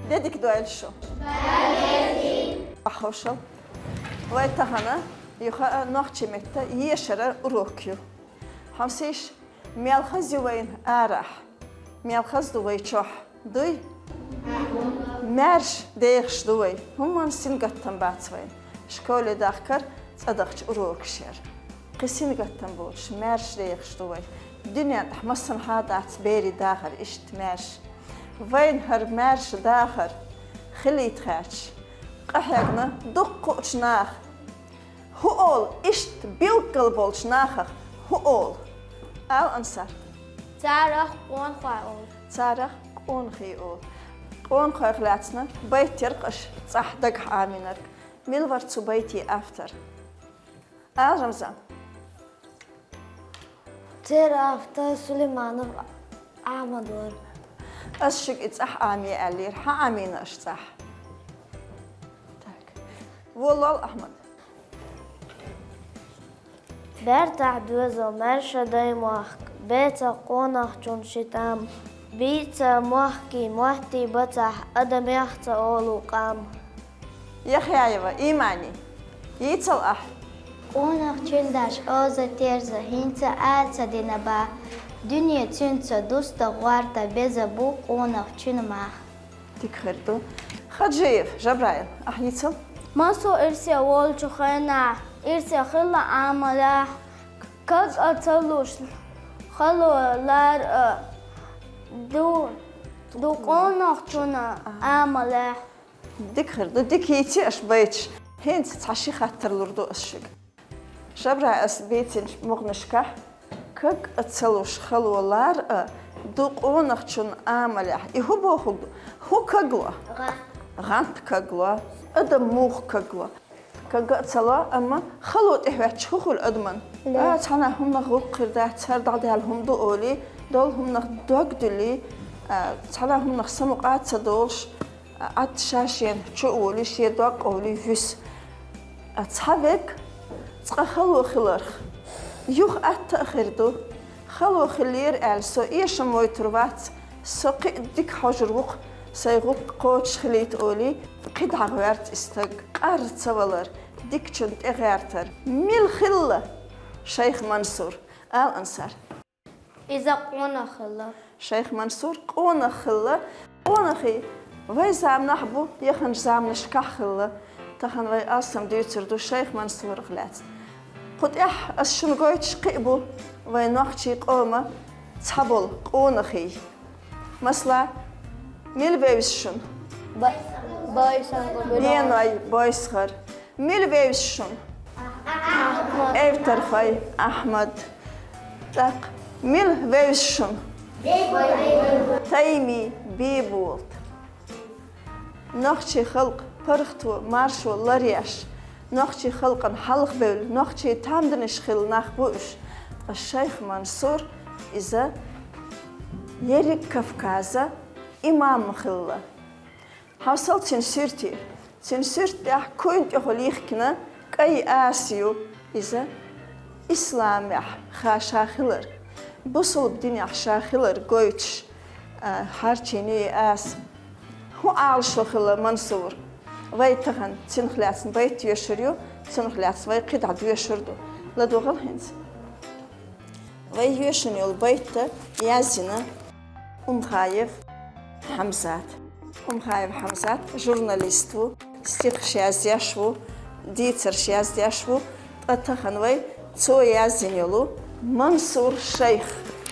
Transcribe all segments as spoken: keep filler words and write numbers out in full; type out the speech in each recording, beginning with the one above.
Де дика дойла шу. Хьошал. Вай тахан юха а нохчийн метта ешара урок ю. Хьовсийша, мел хаза ю вайна арахь, мел хаза ду вай чохь. Дуй? Маьрша дехаш ду вай. ХӀуманна сингаттам бац вайна. Школе дахкар цӀа дахча урокаш яр. Кхин сингаттам боцуш, маьрша дехаш ду вай. Дуьнен тӀехь массанхьа дац берийн дахар иштта маьрша. Вайна хӀара маьрша дахар хилийта хаьттича, къахьегна дуккхачу наха. ХӀун олу, иштта билггал болчу нахах хӀун олу? Ала, Ансар. Царах къонахой олу. Царах къонахий олу. Къонахойх лаьцна байт яра-кх аша цӀахь дагахь Ӏамийнарг. Мила вара цу байтийн автор? Ала, Рамзан. Церан автор Сулейманов Ахьмад вара. Ас шуьга и цӀахь Ӏамае аьллера, хьан Ӏамийна аша цӀахь? Так. Волавала, Ахьмад. Бертахь доьзал маьрша даймохк, бецах къонахчун ши тӀам. Бийца мохкий моттий бацахь, адамех ца олу къам. Яхъяева Имани, йийцал ахь. Къонахчун даш Оза-Терза хӀинца ала ца дина бах. Дуьне цуьнца дуста гӀорта беза бу къонахчун мах. Дика хир ду. Хаджиев Жабраил, ахь йийцал. Массо ирсе волчу хенахь, ирсе хилла Ӏамалехь, каг а ца луш, хало лар а ду, ду къонахчун Ӏамалехь. Дика хир ду, дика йийци аша байташ. ХӀинца цхьа ши хаттар лур ду ас шуьга. Шабра ас бийцинчу мукъанашкахь, каг а ца луш хало лар а ду къонахчун Ӏамалехь. И хӀун бохург ду? ХӀун каг ло? ГӀант. ГӀант каг ло. Адам муха каг ло? Каг а ца ло, амма хало тӀехӀоьттича хӀун хуьлу адаман? Ле. А, цхьана хӀуманах гӀуллакх хир дац, хӀара дӀадаьлла хӀума ду олий, долу хӀуманах дог дуьллий, а, цхьана хӀуманах самукъа а ца долуш, Ӏад ша-шена чу а волий, шен дог къовлий вуьсу. Цхьа верг цкъа хало хиларх юха атта а хир ду. Хало хиллера аьлла, со эшам войтур вац, со кхин а дика хьожур ву-кх, сайн гӀуллакх кхочушхилийта олий, кхидӀа гӀоьрта и стаг. Къар ца валар, дикачун тӀе гӀертар. Мила хилла шайх Мансур? Ала, Ансар. Иза къонах хилла. Шайх Мансур къонах хилла. Къонахий вай заманахь бу, яханчу заманашкахь хилла. Тахана вай алсам дуьйцур ду шайх Мансурах лаьцна. Кху тӀехь ас шуна гойтуш кхин а бу вайн нохчийн къоман цхьаболу къонахий. Масала, мила вевза шуна? Ба-, Байсанга Беной Бойсхар. Мила вевза шуна? Эвтархой Ахьмад. ТӀаккха мила вевза шуна? Тайми Биболат. Нохчийн халкъ паргӀато, маршо ларъеш, нохчийн халкъана хьалхабевлла, нохчийн тамданаш хилла нах бу уьш. Ткъа шайх Мансур иза ерриг Кавказан имам хилла. Хьовсал цуьнан суьрте. Цуьнан суьрта тӀехь куйна тӀехула йихкина кӀайн аса ю иза. Исламехь ша хилар, бусалба динехь ша хилар гойтуш, а, хьарчийна ю и аса. ХӀун Ӏалашо хилла Мансура? Вай тахана цунах лаьцна байт йоьшур ю, цунах лаьцна вай кхидӀа доьшур ду. ЛадогӀал хӀинца. Вай йоьшуш йолу байт язйина Умхаев Хьамзат. Умхаев Хьамзат журналист ву, стихаш яздеш ву, дийцарш яздеш ву, ткъа тахана вай цо язйина йолу Мансур шайх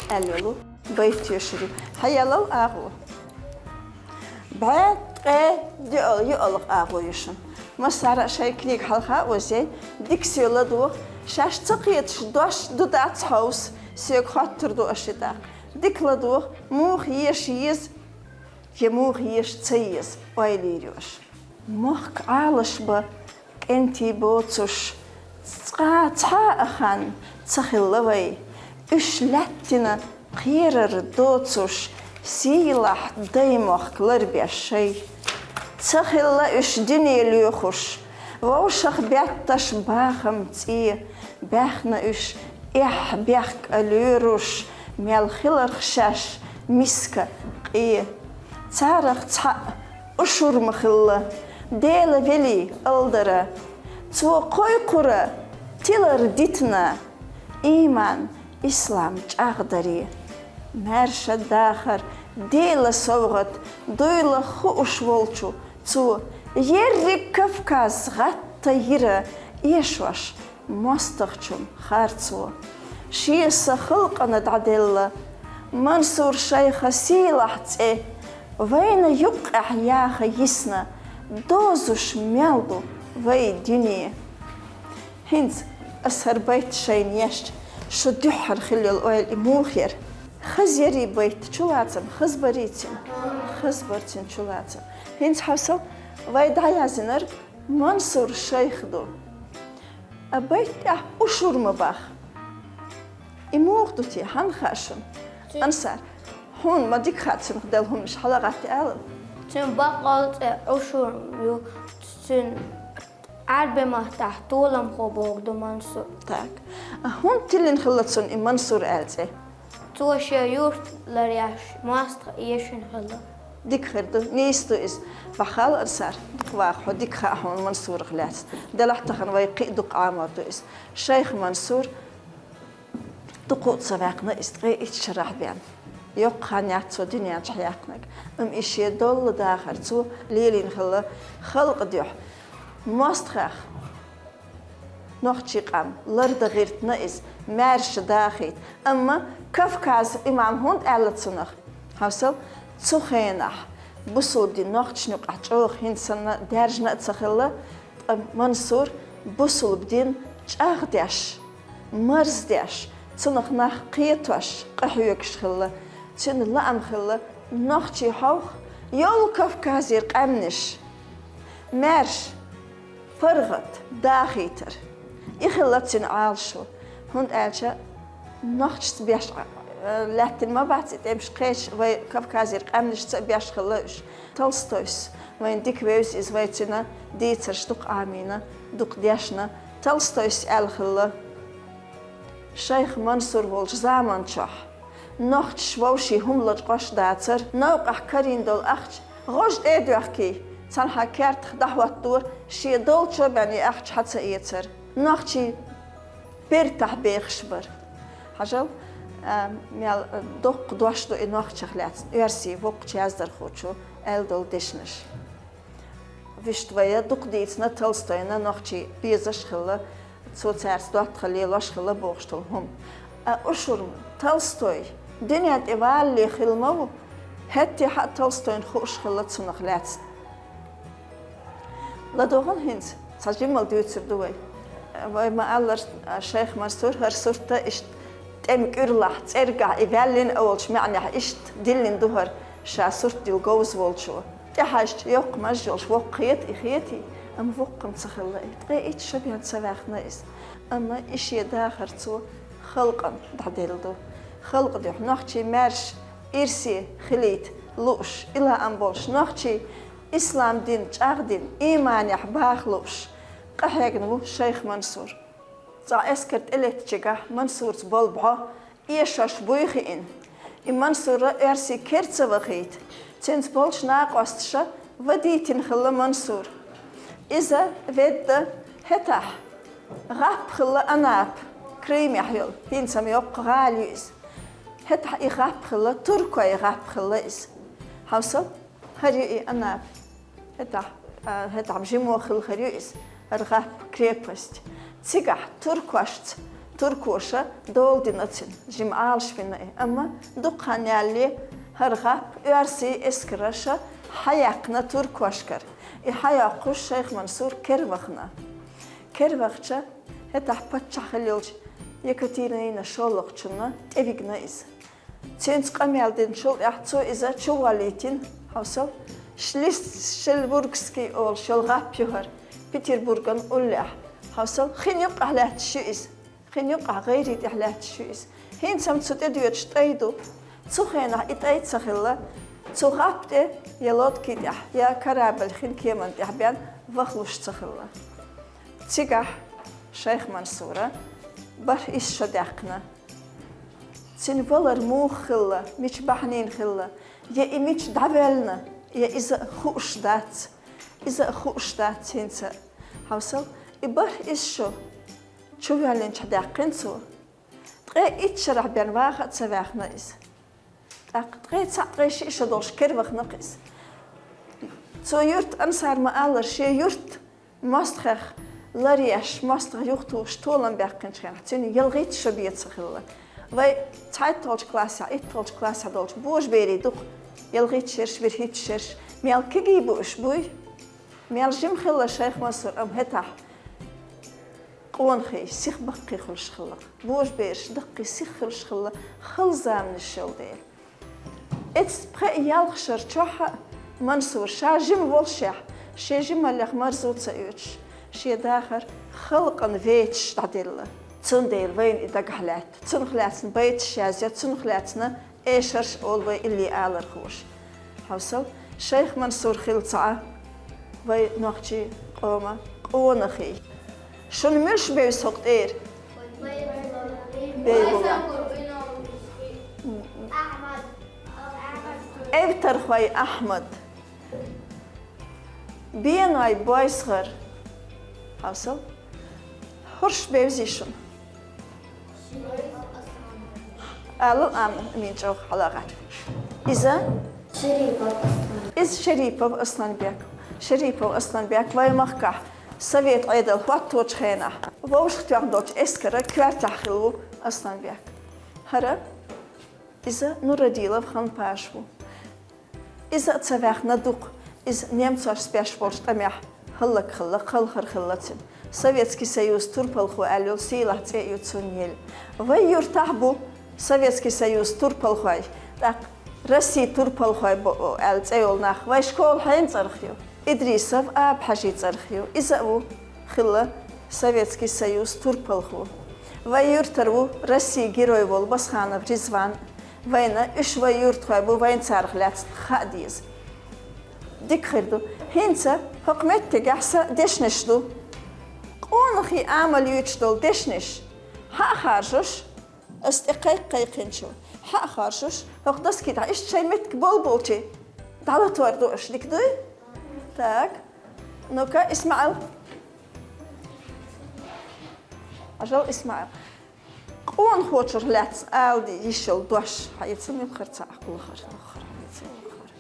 аьлла йолу байт йоьшур ю. Хьаелал агӀо. БӀе ткъе диъал-, йиъалгӀа агӀо ю шуна. Массара а шайн книга хьалха а озъяй, дика соьга ладогӀа, шаьш ца кхеташ дош ду дац хьовса, соьга хоттур ду аша и тӀаккха. Дика ладогӀа, муха еша еза, я муха еша ца еза, ойла йийр ю аша. Мохк Ӏалашбан кӀентий боцуш, цкъа цхьа а хан ца хилла вай. Уьш лаьттина кхерар доцуш, сийлахь даймохк ларбеш шай. Ца хилла уьш дуьне лоьхуш, вовшах бетташ бахам цӀе. Баьхна уьш эхь-бехк а лоьруш, мел хиларх шаьш миска къе. Царах цхьаъ Ушурма хилла, Дела велий алдара, цо кхойкхура тилар дитна, иман, ислам чӀагӀдари. Маьрша дахар Дела совгӀат дуйла хууш волчу цо ерриг Кавказ гӀатта йира эшош мостагӀчун харцо. Шен са халкъана дӀаделла Мансур шайха сийлахь цӀе, вайна юккъехь яха йисна, дозуш мел ду вай дуьне. ХӀинца ас хӀара байт шайна еш, шу дуьххьара хилла йолу ойла и муха яра? Хаза ярий байт чулацам, хаза барий цуьнан? Хаза бара цуьнан чулацам. ХӀинца хьовсал, вай дӀаяздинарг Мансур шайх ду. А байт тӀехь ушур ма бах. И муха ду те, хьанна хаьа шуна? Цуьнан Ансар, хьуна ма дика хаьа цуьнах делла хӀуманаш, хьала гӀатта алал. Цуьнан баккъалла цӀе Ушур ю, цуьнан Ӏаьрби маттахь толамхо бохург ду Мансур. Так. А хӀунда тиллина хилла цунна и Мансур аьлла цӀе? Цо шен юрт ларъеш мостагӀ эшна хилла. Дика хир ду, нийса ду иза. Бахьал Ансар, дукха ваха хьо, дика хаьа хьуна Мансурах лаьцна. Делахь тахана вай кхин а дукха Ӏамор ду иза. Шайх Мансур дукха а ца ваьккхина иза, ткъе итт шарахь бен. Йоккха хан яц цо дуьнен чохь яьккхинарг. Амма и шен доллу дахар цо лелийна хилла халкъан дуьхьа. МостагӀех нохчийн къам лардан гӀиртина иза, маьрша дахийта. Амма Кавказ имам хӀунда аьлла цунах? Хьовсал, цу хенахь бусулба дин нохчашна юкъахь чӀогӀа хӀинца санна даьржина а ца хилла, ткъа Мансур бусулба дин чӀагӀдеш, марздеш, цунах нах кхетош, къахьоьгуш хилла. Цуьнан лаам хилла нохчий хьовха йолу Кавказера къаьмнаш, маьрша, паргӀат дахийтар. И хилла цуьнан Ӏалашо, хӀунда аьлча нохчашца беш, э, лаьттина ма бац и тӀемаш, кхечу вай Кавказера къаьмнашца а беш хилла уьш. Толстойс, вайна дика вевза иза, вай цуьнан дийцарш дукха Ӏамийна, дукха дешна. Толстойс аьлла хилла: шайх Мансур волчу заман чохь нохчаша вовшийн хӀума лачкъош дацара, новкъахь карийна долу ахча гӀожа тӀе а доьхкий, цхьанхьа кертах дӀахӀоттадора, шен долчо бен и ахча хьа ца эцара. Нохчий бертахь бехаш бара. Хьажал, а, мел, а, доккха дош ду и нохчех лаьцна оьрсийн воккхачу яздархочо аьлла долу дешнаш. Вуьшта вай дукха дийцина Толстойна нохчий безаш хилла, цо цаьрца доттагӀалла лелош хилла бохуш долу хӀума. А Ушур, Толстой дуьнен тӀе валале хилла ма ву, хӀетте хьа а Толстойна хууш хилла цунах лаьцна. ЛадогӀал хӀинца, цхьа жимма дуьйцур ду вай. Вай ма-аллара, шайх Мансур хӀара сурт иштта тӀеман кӀуьрлахь, цӀергахь и ваьллина а волчу маьӀнехь иштта диллина ду хӀара ша сурт дилла говза волчо. ТӀехьаьжча йоккха маж йолуш воккха хета и, хетий, амма воккха-м ца хилла и. Ткъе итт шо бен ца ваьхна иза. Амма и шен дахар цо халкъана дӀаделла ду. Халкъан дуьхьа нохчий маьрша, ирсе хилийта лууш, и лаам болуш нохчий, ислам дин чӀагӀдина, ийманехь баха лууш, къахьегна ву шайх Мансур. Цкъа эскар тӀелеттачигахь Мансурца болу бӀо эшош буй хиъна. И Мансура оьрсий кер ца вахийта, цуьнца болчу накъосташа вадийтина хилла Мансур. Иза ведда хӀетахь гӀап хилла Анапа, Крымехь йолу, хӀинца-м йоккха гӀала ю иза. ХӀетахь и гӀап хилла, туркойн гӀап хилла иза. Хьовсал, хӀара ю и Анапа. ХӀетахь, а, хӀетахь жимо хилла хир ю иза, хӀара гӀап, крепость. Цигахь туркошца, туркоша дола дина цуьнан, жима Ӏалашбина и. Амма дукха хан ялале хӀара гӀап оьрсийн эскараша хьаяьккхина туркошкара. И хьайоккхуш шайх Мансур кер вахана. Кер вахча, хӀетахь паччахь хилла йолчу Екатерина шолгӀачунна тӀевигна иза. Цуьнца къамел динчул тӀаьхьа цо иза чуволийтина, хьовсал, Шлиссельбургский олуш йолу гӀап ю хӀара, Петербурган уллехь, хьовсал, хин юккъехь лаьтташ ю иза, хин юккъехь гӀайрий тӀехь лаьтташ ю иза. ХӀинца-м цу тӀе доьдуш тӀай ду. Цу хенахь и тӀай ца хилла, цу гӀап тӀе я лодки тӀехь, я корабль хин кеман тӀехь бен вахлуш ца хилла. Цигахь шайх Мансура бархӀ исс шо даьккхина. Цуьнан валар муха хилла, мича бахьанийна хилла, я и мича дӀавоьллина, Я иза а хууш дац, иза а хууш дац хӀинца. Хьовсал, и бархӀ исс шу чувоьллинчохь даьккхина цо. Ткъе итт шарахь бен ваха а ца ваьхна иза. ТӀаккха ткъе цхьаъ, ткъе шиъ шу долуш кара вахана-кх иза. Цо юрт Ансар ма-аллара, шен юрт мостагӀех ларъеш, мостагӀа юхатухуш толам баьккхинчу хенахь, цуьнан ялхитта шу бен ца хилла. Вай цхьайтталгӀачу классехь, итталгӀачу классехь долчу божаберийн дукха ялхитта шераш, вуьрхӀитта шераш, мел кегий бу уьш, буй? Мел жима хилла Шайх Мансур, амма хӀетахь къонахий сиха баккхий хуьлуш хилла-кх. Божабераш даккхий сиха хуьлуш хилла, хала заманаш йолу дела. Эцу пхеа-ялх шар чохь а Мансур ша жима волушехь, шен жималлех марзо ца оьцуш, шен дахар халкъана вецаш дӀаделла. Цундела вайна и дагахь лаьтта. Цунах лаьцна байташ язйо, цунах лаьцна эшарш олу вай илли алархоша. Хьовсал, Шайх Мансур хилла цхьа вай нохчийн къоман къонахий. Шуна муьлш бевза хӀокху тӀера? Бейбула. Эвтархой Ахьмад. Беной БойсгӀар. Хьовсал. ХӀорш бевзий шуна? Алал, амма мин чӀогӀа хьалагӀаьтта. Иза? Шерипов Аслан. Иза Шерипов Асланбек. Шерипов Асланбек вайн махкахь совет Ӏедал хӀотточу хенахь вовшахтоьхна долчу эскаран коьртехь хилла ву Асланбек. ХӀара иза Нурадилов Ханпаш ву. Иза а ца ваьхна дукха, иза немцошца беш болчу тӀамехь хӀаллакьхилла, кхалхар хилла цуьнан. Советский Союз турпалхо аьлла йолу сийлахь цӀе а ю цунна елла. Вай юьртахь бу Советский Союз турпалхой, тӀаккха Россия турпалхой бо-, аьлла цӀе йолу нах. Вай школа хьенан цӀарах ю? Идрисов Аба-Хьаьжин цӀарах ю. Иза а ву хилла Советский Союз турпалхо. Вай юьртара ву Россия герой волу Басханов Ризван. Вайна уьш вай юьртахой бу, вайна царах лаьцна хаа деза. Дика хир ду. ХӀинца хӀокху меттигехь сан дешнаш ду. Къонахий амал юьйцуш долу дешнаш. Хьа а харжуш, ас тӀе кхайкха-кхайкхинчу. Хьа а харжуш, хӀокху доски тӀехь иштта шайн меттиг болболчий дӀалатор ду аша, дика дуй? Так. Ну-ка, ИсмаӀил. Хьажал, ИсмаӀил. Къонахочуьра лаьцна ала де йиш йолу дош. Хьаэца муьлххара цхьаъ, лахара, лахара, хьаэца, лахара.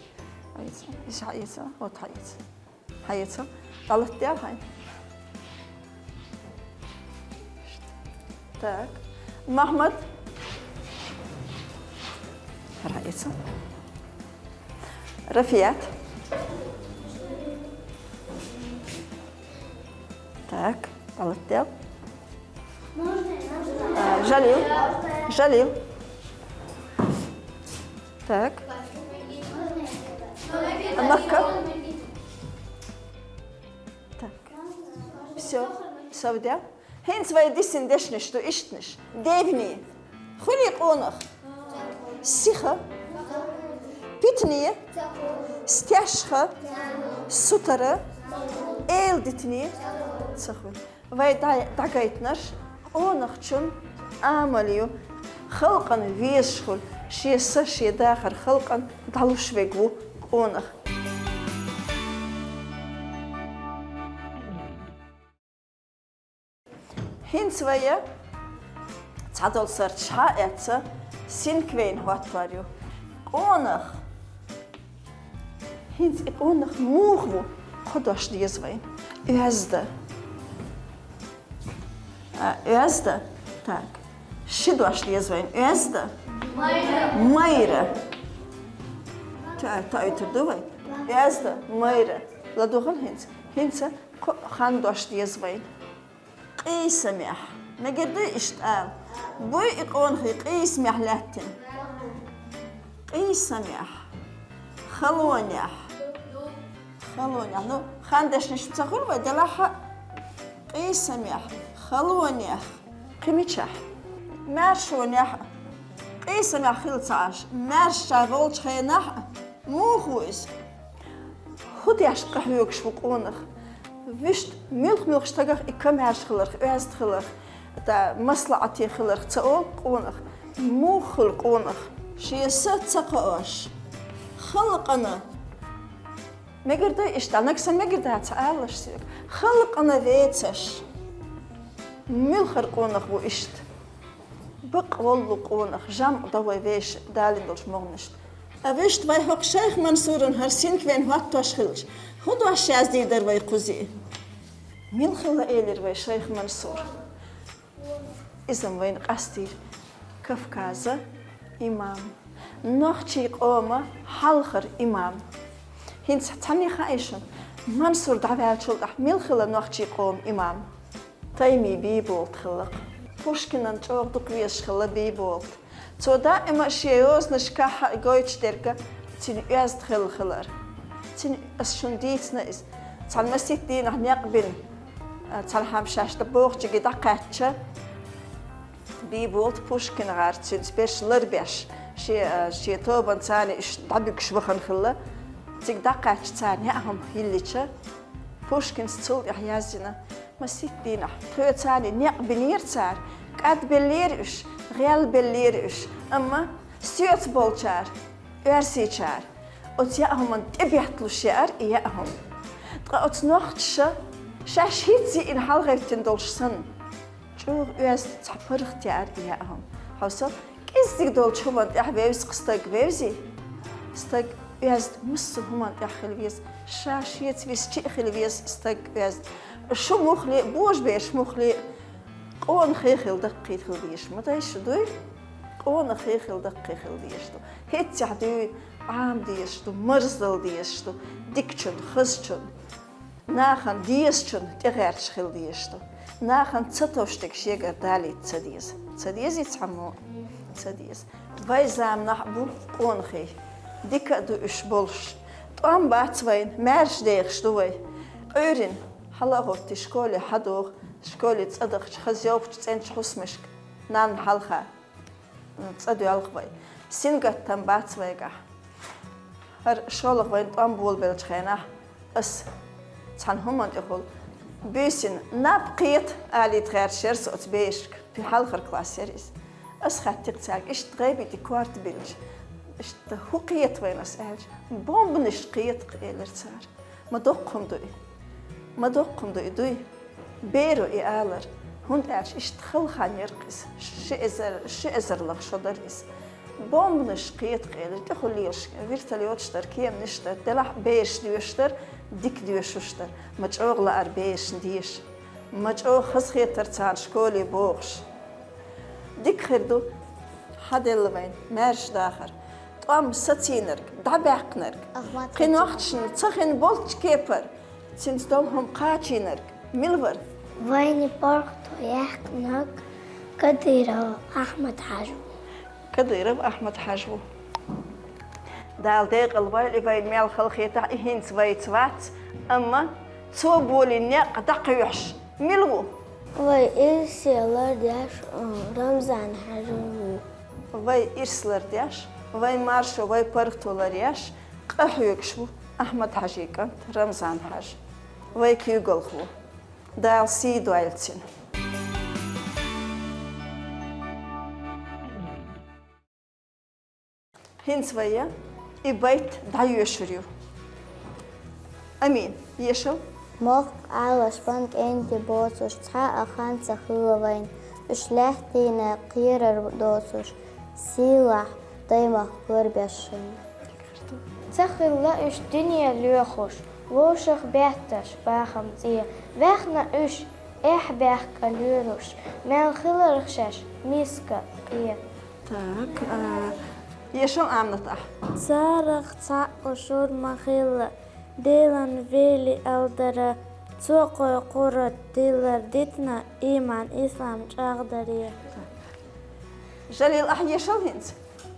Хьаэца, иза хьаэца, вот хьаэца. Хьаэца, дӀалатдел хьайна. Так. Махьмад. ХӀара хьаэца. Рафият. Так, дӀалатдел. А, Жалил. Жалил. Так. А Макка? Так. Всё. Совдя. ХӀинца вай дисина дешнаш ду иштанаш. Девни. Хуьлий къонах? Сиха. Питане. Стешха. Сутара. Эладитане. Ца хуьлу. Вай дӀа-, дӀагайтинарш къонахчун амал ю, халкъана везаш хуьлу, шен са, шен дахар халкъана дӀалуш верг ву къонах. ХӀинца вай цхьадолу сурташ хьа а эцна, синквейн хӀоттор ю. Къонах. ХӀинца и къонах муха ву? Кхо дош деза вайна. Оьзда. А, оьзда? Так. Ши дош деза вайна. Оьзда? Майра. Майра. Та, тоуьйтур ду вай? Оьзда, майра. ЛадогӀал хӀинца. ХӀинца кхо-, хан дош деза вайна. Къийсамехь. Мегар дуй иштта ала? Буй и къонахий къийсамехь лаьттина? Къийсамехь. Халонехь. Халонехь. Ну, хан дешнаш ца хуьлу вай, делахь а. Къийсамехь. Халонех. Кхин мичахь? Маьршонехь. Къийсамехь хилла ца Ӏаш. Маьрша волчу хенахь а. Муха ву иза? ХӀун деш къахьоьгуш ву къонах? Вуьшта муьлх-муьлххачу стагах и камаьрша хиларх, оьзда хиларх, тӀа маслаӀате хиларх ца олу къонах. Муха хуьлу къонах? Шен са ца кхоош, халкъана Мегар ду иштта, нагахь санна мегар дац алалаш соьга. Халкъана вецаш. Муьлхара къонах ву иштта. Бакъ воллу къонах, жамӀ до вай вешан Дала дина долчу могӀанашна. А вешта вай хӀокху шайх Мансуран хӀара синквен хӀоттош хилча, хӀун дош яздийр дара вай кхузий? Мила хилла элира вай шайх Мансур? Иза-м вайна къастийра Кавказан имам, нохчийн къоман хьалхара имам. ХӀинца цхьанне хаьий шуна, Мансур дӀаваьллачул тӀаьхьа мила хилла нохчийн къоман имам? Таймин Бийболат хилла-кх. Пушкинан чӀогӀа дукха везаш хилла Бийболат. Цо даима шен йозанашкахь гойтуш дерг цуьнан оьзда хилла хилар. Цуьнан, ас шуна дийцина иза, цхьана масийтта дийнахь некъ бина, цхьана хӀума шаьш дан бохучуьнга дӀакхаьчча, Бийболат ПушкинагӀар цуьнца берш ларбеш, шен, шен тобанца уьш дӀабуьгуш вахана хилла. Цига дӀакхаьчча, царна яа хӀума йиллича, Пушкинс цул тӀаьхьа яздина: масийтта дийнахь тхоьца некъ бинера цара, кӀадбеллера уьш, гӀелбеллера уьш, амма соьца болчара, оьрсичара, оцу яа хӀуманна тӀебетталуш яара и яа хӀума. Ткъа оцу нохчаша шаьш хӀинца йиъна хьалагӀевттина долуш санна, чӀогӀа оьзда цхьа паргӀат яара и яа хӀума. Хьовса, кӀеззиг долчу хӀуманна тӀехь вевза-кх стаг, вевзий? Стаг оьзда массо а хӀуманна тӀехь хила веза, ша шеца висча а хила веза стаг оьзда. Шу муххале а, божабераш муххале а, къонахий хила даккхий хила дезаш ма дай шу, дуй? Къонахий хила даккхий хила дезаш ду. ХӀетахь дуй, Ӏама дезаш ду, марздала дезаш ду, дикачунна, хазачунна. Нахана дезачунна тӀегӀерташ хила дезаш ду. Нахана ца товш дерг шегара далийта ца деза. Ца дезий цхьаммо? Ца деза. Вайн заманахь а бу къонахий. Дика а ду уьш болуш. ТӀом бац вайна, маьрша дехаш ду вай. Къуьйрина хьала а хӀоттий, школе хьадогӀу, школе цӀа дахча, хаза йовхачу цӀеначу хӀусамашка, нанна хьалха. ЦӀа доьлху вай. Сингаттам бац вайгахь. ХӀара шолгӀа вайн тӀом болабеллачу хенахь, ас цхьана хӀуманна тӀехула буьйсина, наб кхета алийта гӀерташ яра со оцу берашка. Кхин хьалхара класс яра иза. Ас хаьттира цаьрга, иштта гӀайби тӀе корта биллича, иштта хӀун кхета вайна ас аьлча, бомбанаш кхета-кх, элира цара. Ма доккха хӀума ду и. Ма доккха хӀума ду и, дуй? Беро и алар, хӀунда аьлча иштта хала хан яра-кх иза, ши эзар, ши эзарлах шо дара иза. Бомбанаш кхета-кх, элира, тӀехула лелаш вертолеташ дара, кеманаш дара, делахь а бераш доьшуш дара, дика доьшуш дара. Ма чӀогӀа лаьара берашна деша, ма чӀогӀа хазахетара царна школе бохуш. Дика хир ду, хьаделла вайна маьрша дахар. ТӀом сацийнарг, дӀабаьккхинарг, кхин нохчашна ца хин болчу кепара цуьнца долу хӀума кхачийнарг мила вара? Вайна паргӀато яьккхинарг Кадыров Ахьмад-Хьаьжа ву. Кадыров Ахьмад-Хьаьжа ву. Дала декъала войла и вайна мел хала хетахь, и хӀинца вайца вац, амма цо болийна некъ дӀакхоьхьуш мила ву? Вай ирсе лардеш, а, Рамзан-Хьаьжа ву. Вай ирс лардеш, вай маршо, вай паргӀато ларъеш къахьоьгуш ву Ахьмад-Хьаьжин кӀант Рамзан-Хьаьжа. Вай куьйгалхо ву. Дала сий дойла цуьнан. ХӀинца вай и байт дӀайоьшур ю. Амин, ешал. Мохк Ӏалашбан кӀентий боцуш, цхьа а хан ца хилла вайн, уьш лаьттина кхерар доцуш, сийлахь даймахка ларбеш шайна. Ца хилла уьш дуьне лоьхуш, вовшах бетташ бахам цӀе, ваьхна уьш, эхь баьхка лоьруш, мел хиларх шаьш миска къе. Так, а, ешал, Аминат, ахь. Царах цхьаъ шура ма хилла, Делан вели алдара, цо кхойкхура тилар дитина, ийман, ислам чӀагӀдаре. Жалил, ахь ешал хӀинца.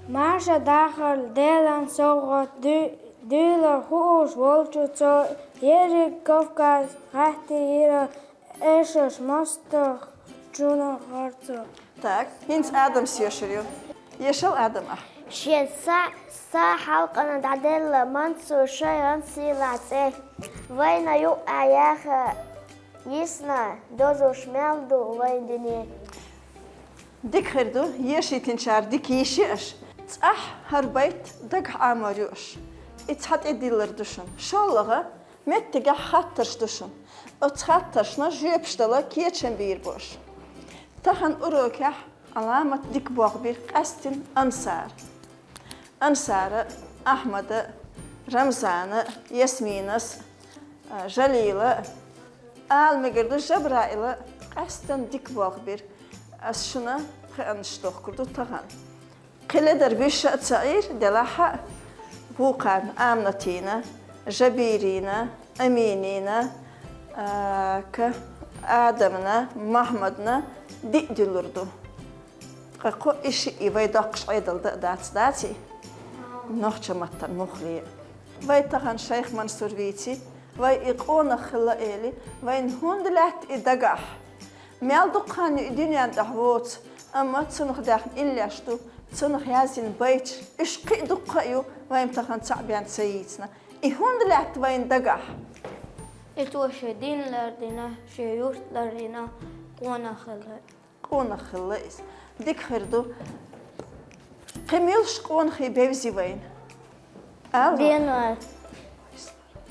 Марша дахар Делан совгӀат, дуй-, дуьйлар хууш волчу цо, ерриг Кавказ гӀаттийра, эшаш мостагӀчунна харцо. Так, хӀинца Адамс ешар ю. Ешал, Адам, ахь. Шен са, са хьалкъана дӀаделла Мансур шайган сийлахь цӀе. Вайна юкъа яха йисна, дозуш мел ду вайн дуьне. Дика хир ду, ешийтинчара дика йиш йи аша. ЦӀахь хӀара байт дагахь Ӏамор ю аша. И цхьа тӀедиллар ду шуна. ШоллагӀа, меттигехь хаттарш ду шуна. Оцу хаттаршна жоьпаш дала кечам бийр бу аша. Тахана урокехь Ӏаламат дика болх бира къаьстина Ансара. Ансара, Ахьмада, Рамзана, Ясминас, а, Жалила, ала мегар ду, Жабраила къаьстина дика болх бира. Ас шуна кхианаш дохкур ду тахана. Кхин ледар буьйш а ца Ӏийра, делахь а, вукхарна Амнатина, Жабирина, Аминина, а, ка, Адамна, Махьмадна диъ дуьллур ду. Ткъа кхо и шиъ и вай доккхуш Ӏедал дан а дац, даций? Нохча маттан муххале. Вай тахана шайх Мансур вийци, вай и къонах хилла эли, вайна хӀунда лаьтта и дагахь? Мел дукха хан ю и дуьнен тӀехь воцу, амма цунах даьхна иллеш ду, цунах яздина байташ, уьш кхин а дуккха а ю, вайна тахана цхьаъ бен ца йийцина. И хӀунда лаьтта вайна дагахь? И цо шен дин лардина, шен юрт лардина, къонах хилла. Къонах хилла иза. Дика хир ду. Кхин муьлхачу къонахий бевзи вайна? Ала? Беной.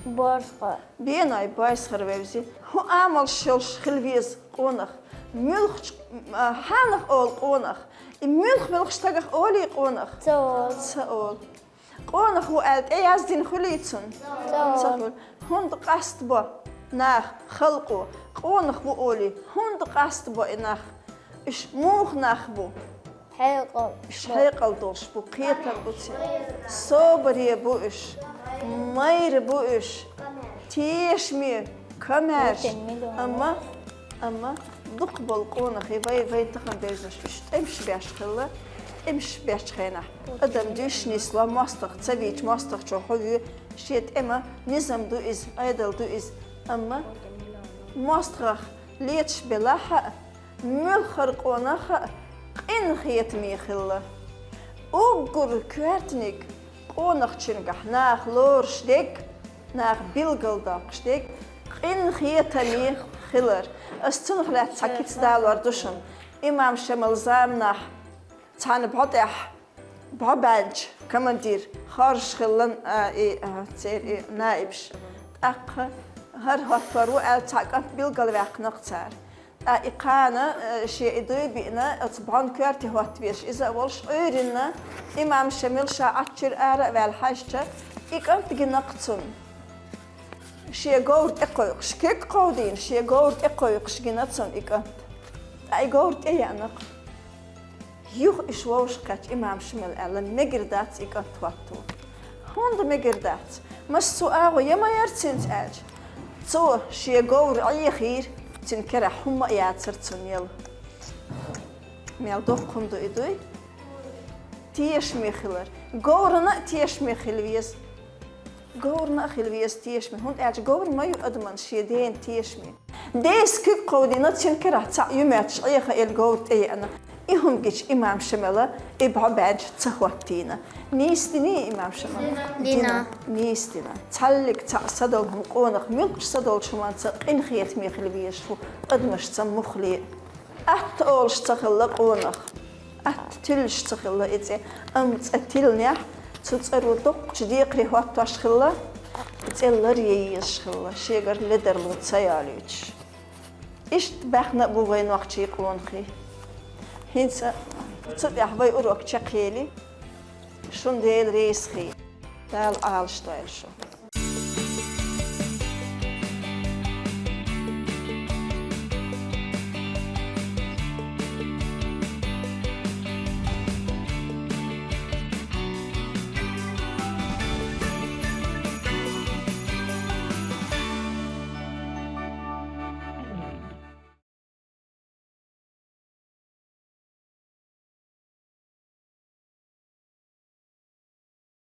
Бойсхара. Беной Бойсхара вевзи. ХӀун амалш йолуш хила веза къонах? Муьлхачу, а, хьанах олу къонах? И муьлха-муьлхачу стагах олий къонах? Ца олу. Ца олу. Къонах ву аьлла тӀеяздина хуьлий цунна? Ца хуьлу. ХӀунда къастабо нах халкъо? Къонах ву олий, хӀунда къастабо и нах? Уьш муха нах бу? Хьекъал. Уьш хьекъал долуш бу, кхетар бу церан. Собаре бу уьш, майра бу уьш, тешаме, камаьрша. Амма Амма дукхахболу къонахий вай, вай тахана девзаш уьш тӀемаш беш хилла, тӀемаш бечу хенахь адам дуьйш нисло, мостагӀа ца вийча, мостагӀчо хьо вуьйш, шен тӀеман низам ду иза, Ӏедал ду иза. Амма мостагӀах леташ белахь а, муьлххара къонах а къинхетаме хилла. Уггар коьртаниг къонахчуьнгахь наха лоруш дерг, наха билгалдоккхуш дерг къинхетаме хилар. Ас цунах лаьцна цхьа кица далор ду шуна. Имам Шамал заманахь цхьана бӀо тӀехь бӀо баьлча командир хоржуш хилла, а, и, а, церан и наибаш. ТӀаккха хӀара хӀоттор ву аьлла цхьа кӀант билгалваьккхинарг цара. Ткъа и кхана, э, шен и дуй биъна, оцу бӀон коьрте хӀоттавеш иза а волуш Ӏуьйранна, имам Шамил ша Ӏаччуьра ара а ваьлла хьаьжча, и кӀант гинарг цунна. Шен говр тӀекхойкхуш, куьг кховдийна, шен говр тӀекхойкхуш гина цунна и кӀант. Ткъа и говр тӀееанарг. Юха уьш вовшахкхетча имам Шамила аьлла, мегар дац и кӀант хӀотто. ХӀунда мегар дац? Массо а агӀо я ма яра цуьнца аьлча. Цо шен говр Ӏехийра, цуьнан керахь хӀумма а яцара цунна яла. Мел доккха хӀума ду и дуй? Тешаме хилар. Говрана а тешаме хила веза. Говрана а хила веза тешаме, хӀунда аьлча говр ма ю адаман шен дена тешаме. Деза куьг кховдийна, цуьнан керахь цхьаъ ю моьттуш Ӏеха элла говр тӀееана. И хӀума гича имам Шамила и бӀо баьлча ца хӀоттийна. Нийса диний имам Шамила? Дина. Нийса дина. Цхьаллиг цхьаъ са долу хӀума къонах, муьлххачу са долчу хӀуманца къинхетаме хила везаш ву адамашца муххале а. Атта олуш ца хилла къонах. Атта тиллаш ца хилла и цӀе, амма цӀа тиллинехь, цу цӀаро доккхачу декхаре хӀоттош хилла, и цӀе ларъян езаш хилла, шегара ледарло ца йолуьйтуш. Иштта баьхна а бу вай нохчийн къонахий. ХӀинца цу тӀехь вай урок чекхъели, шуна Дела реза хуьлда. Дала Ӏалашдойла шу.